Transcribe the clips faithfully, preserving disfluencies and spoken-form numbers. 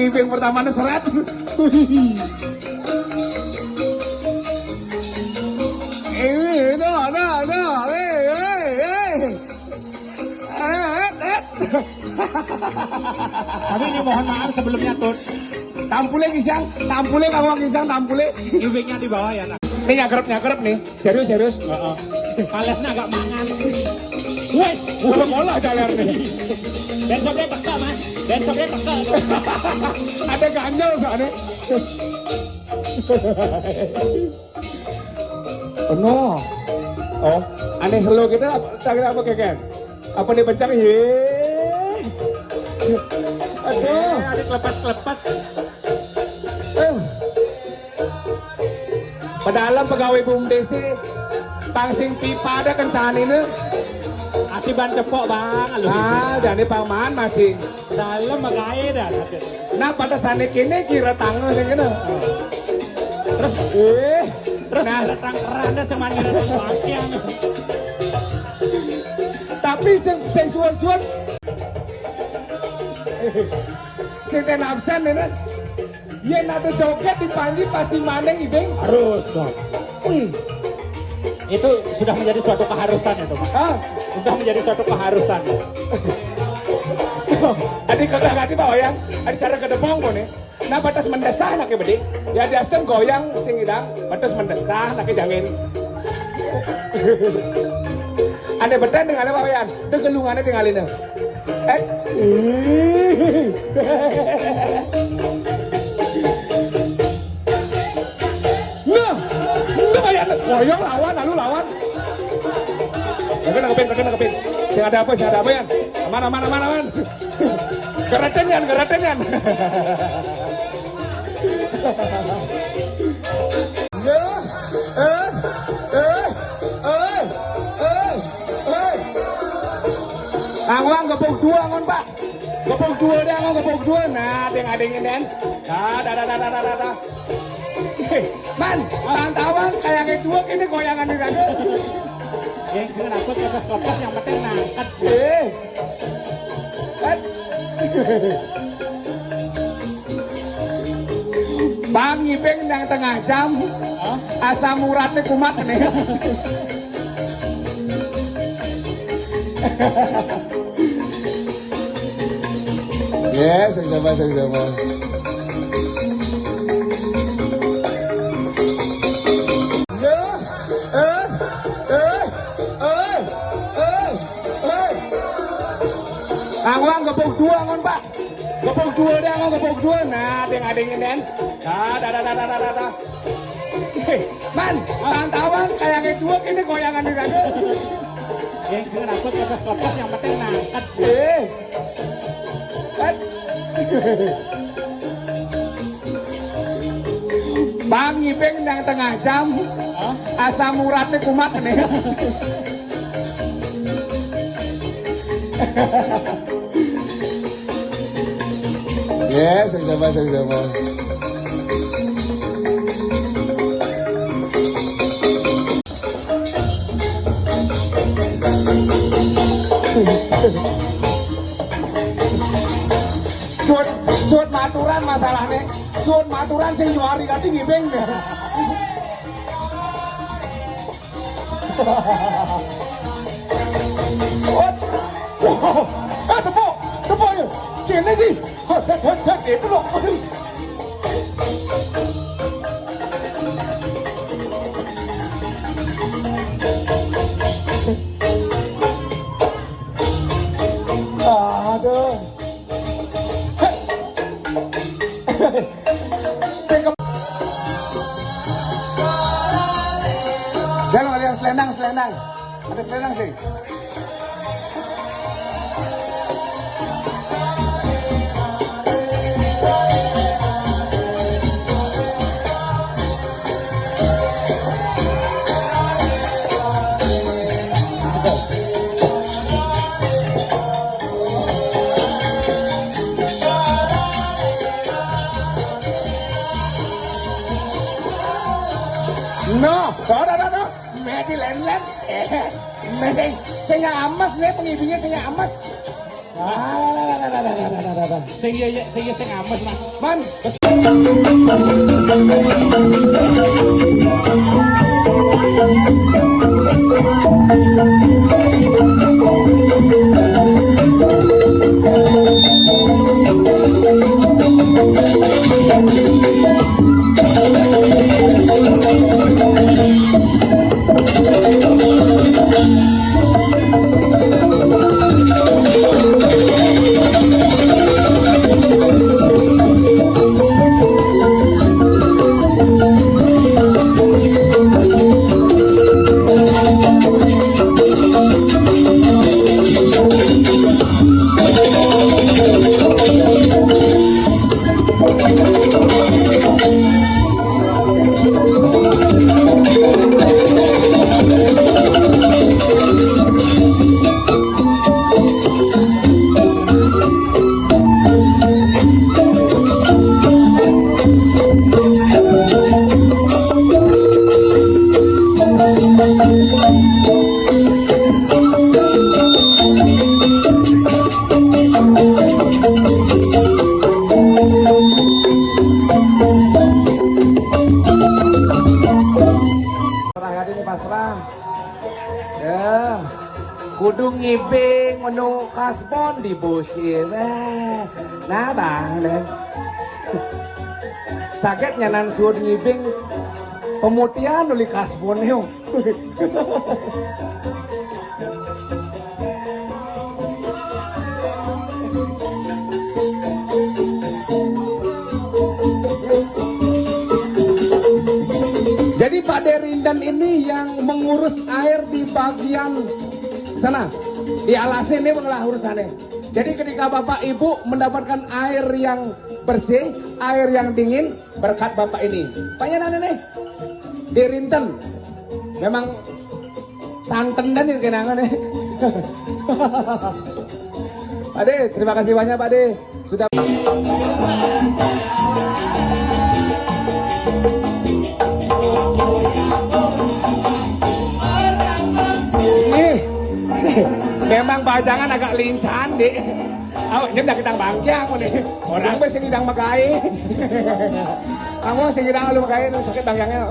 Yang pertama nih seret. Eh, no, no, no, eh, eh, eh. Eh, eh, eh. Tapi ini mohon maaf sebelumnya, Tut. Tampule kisang, tampule kamu kisang, tampule. Ubengnya di bawah ya, Kak. Ini nyakrep-nyakrep nih. Serius, serius. Heeh. Palesnya agak mangan. Wes, udah mola jalan nih. Besoknya teka, Mas. Besoknya teka. Ada ganjel soalnya. Penuh. Oh, aneh selo kita tak apa keken. Apa nih pencang? Ye. Aduh. Ada kelepas-kelepas. Eh. Padahal pegawai bumdes sih, pang sing pipa ada kencanine. Ati ban cepok, Bang. Aduh. Ah, jane paman masih. Dalem magae dah. Nah, pada sane kene kira tangan sing kena. Terus, eh, terus nah, datang keranda sing mani datang bangkian. Tapi sing, sing suwun-suwun. Sing ten absen ini. Yen ada joget di Panji pasti maning, Ibing. Harus dong. Wih. Itu sudah menjadi suatu keharusan itu, Mas. Hah? Sudah menjadi suatu keharusan. Adi kagak ngerti, Pak Wayang. Adi cara kedepong kok nih. Nah, batas mendesah anaknya bedi. Ya, diasten goyang sing idang, batas mendesah anaknya jangin. Ane beten dengan apa, Pak Wayang? Degelungannya tinggalin. Eh. Nah, itu kayak anak goyong lawan, lalu lawan. Nangkepin, nangkepin, nangkepin. Sing ada apa, sing ada apa, Yan? Aman, aman, aman, aman. Geraten, Yan, geraten, Yan. Ya, eh, eh, eh, eh, eh. Angwang gepuk dua, ngon, Pak. Gepuk dua deh, angwang gepuk dua. Nah, deng adengin, Den. Dah, dah, dah, dah, dah, dah, dah. Hei, Man, tangan tawang kayak dua ini goyangan di sana. Yang sini takut lepas-lepas, yang penting nangkat. Eh. Eh. Bang Ibing yang tengah jam, hah? Asam uratnya kumat nih. Ya, sama-sama, sama-sama. Ya, eh, eh, eh, eh, eh. Angwang gepuk dua, ngon, Pak. Gepuk dua deh, ngon, gepuk dua. Nah, deng adengin, Den. Dah, dah, dah, dah, dah, dah, dah. Hei, Man, tangan tawang kayak dua ini goyangan di sana. Yang sini takut lepas-lepas, yang penting nangkat. Eh. Kan? Bang Ibing yang tengah jam, hah? Asam uratnya kumat nih. Ya, sama-sama, sama-sama. Suwun, suwun maturan masalahnya. Suwun maturan sing nyuari kati ngibing. Ot. Wah. Ah, tepuk. Tepuk ya. Kene iki. Hot, hot, hot, hot. Itu loh. Aduh. Aduh. Sing ke-, jangan ada yang selendang, selendang. Ada selendang sih. No, no, no, no, no. Meh di len-len. Eh, meh sing, sing ames nih, pengibinya sing ames. Sing iya, iya, sing iya, sing ames, Mas. Man. Pasrah, ya, ini pasrah. Ya. Kudu ngibing menu kasbon di busi. Weh. Nah, Bang, deh. Sakit nyanan suud ngibing pemutihan uli kasbon, yuk. Jadi Pak Derinten ini yang mengurus air di bagian sana, di alasnya ini mengelola urusannya. Jadi ketika Bapak Ibu mendapatkan air yang bersih, air yang dingin, berkat Bapak ini. Pak, ya, nana nih, Derinten. Memang santen dan yang kenangan, ya. Pak De, terima kasih banyak, Pak De, sudah. Ih, memang bajangan agak lincahan, Dek. Awak nyem dah kita bangkiang, nih. Orang mesti ngidang megai. Kamu sing ngidang lu megai, sakit bangkiangnya.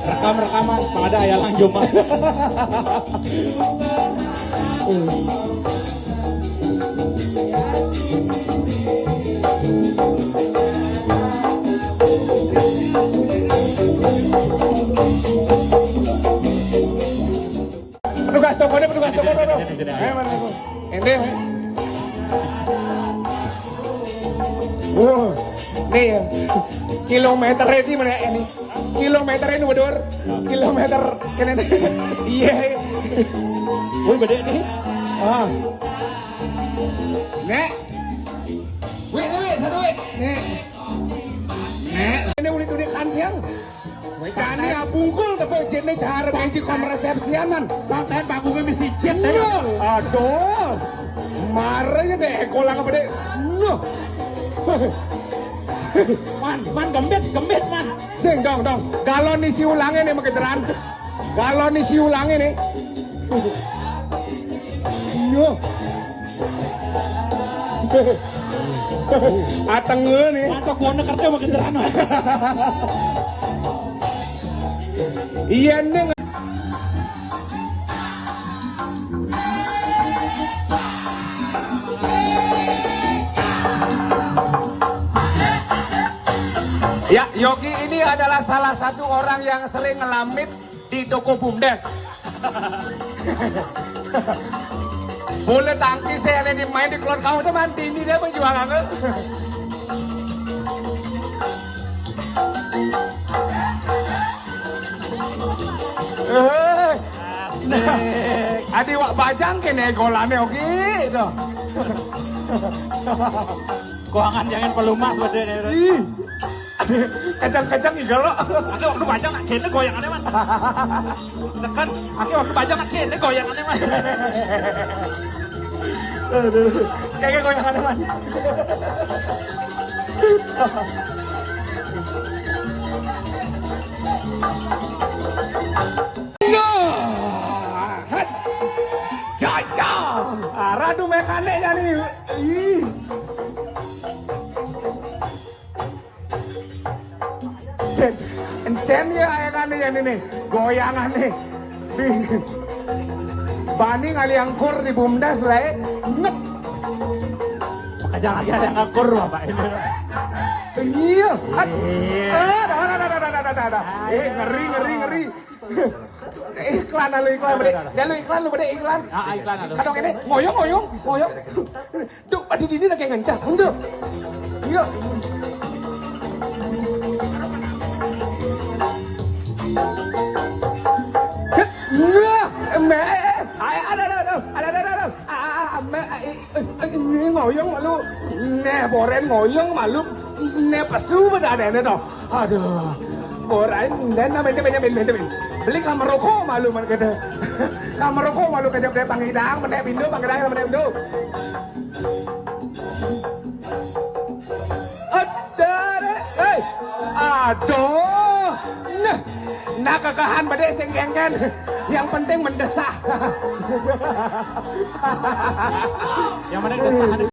Rekam-rekaman pada ya lanjut, Mas. Petugas toko ini, petugas toko, toko. Ayo, mana, toko? Ente, mana? Wah, nih ya. Kilometer ini mana ini? Kilometer ini, Wadur. Kilometer kene. Iya. Woi, gede nih. Ah. Nek. Wih, nih, wih, satu, wih. Nek. Nek. Ini ulit-ulit kantiang. Wecane abungkul, tapi jene cara benci kom resepsianan. Konten panggungnya mesti jet, ya. Iya. Aduh. Marahnya deh, kolang apa deh? Nuh. Man, man, gembit, gembit, man. Sing, dong, dong. Galon isi ulange nih, maketeran. Galon isi ulange nih. Iya. Ateng nih. Mantap, gua kerja makin terang. Iya, nih. Ya, Yogi ini adalah salah satu orang yang sering ngelamit di toko bumdes. Bola tangkis saya ada di main di klon kau tuh, man, ini dia perjuangan. Eh. Adi wak bajang kene golane, oke, tuh. Keuangan jangan pelumas, waduh, nih. Ih. Kejang-kejang juga lo. Ada waktu bajang, kene goyangannya, man. Tekan, ada waktu bajang, kene goyangannya, man. Aduh, kayaknya goyangannya, man. Nek jani, ih. Cen, encen ya ayangané ya ini, goyangané. Bani ngalih angkur di bumdes laé, ngep. Makanya lagi ada yang akur, Bapak ini. Iya. Iya. Ada, ada, ada, ada, ada, ada. Eh, ngeri, ngeri, ngeri. Iklan, lu iklan, Bade. Ya, lu iklan, lu, Bade, iklan. Ah, iklan, aduh. Kadang ini, ngoyong, ngoyong, ngoyong. Duh, aduh, ini lagi ngencang, tuh. Iya. Nah, embe, eh, eh, ada, ada, ada, ada, ada, ada. Ah, ah, ah, embe, eh, eh, eh, ini ngoyong malu. Neh, boren ngoyong malu. Neh, pesu pada ada ini, toh. Aduh. Boren, dan apa ini, ini, ini, ini. Beli kamar rokok malu, mana kata. Kamar rokok malu, kata, kata, Bang Idang, mana pintu, Bang Idang, mana pintu. Ada, hei. Aduh. Nah, nah, kakahan badé sing kéngkén. Yang penting mendesah. Yang mana desah?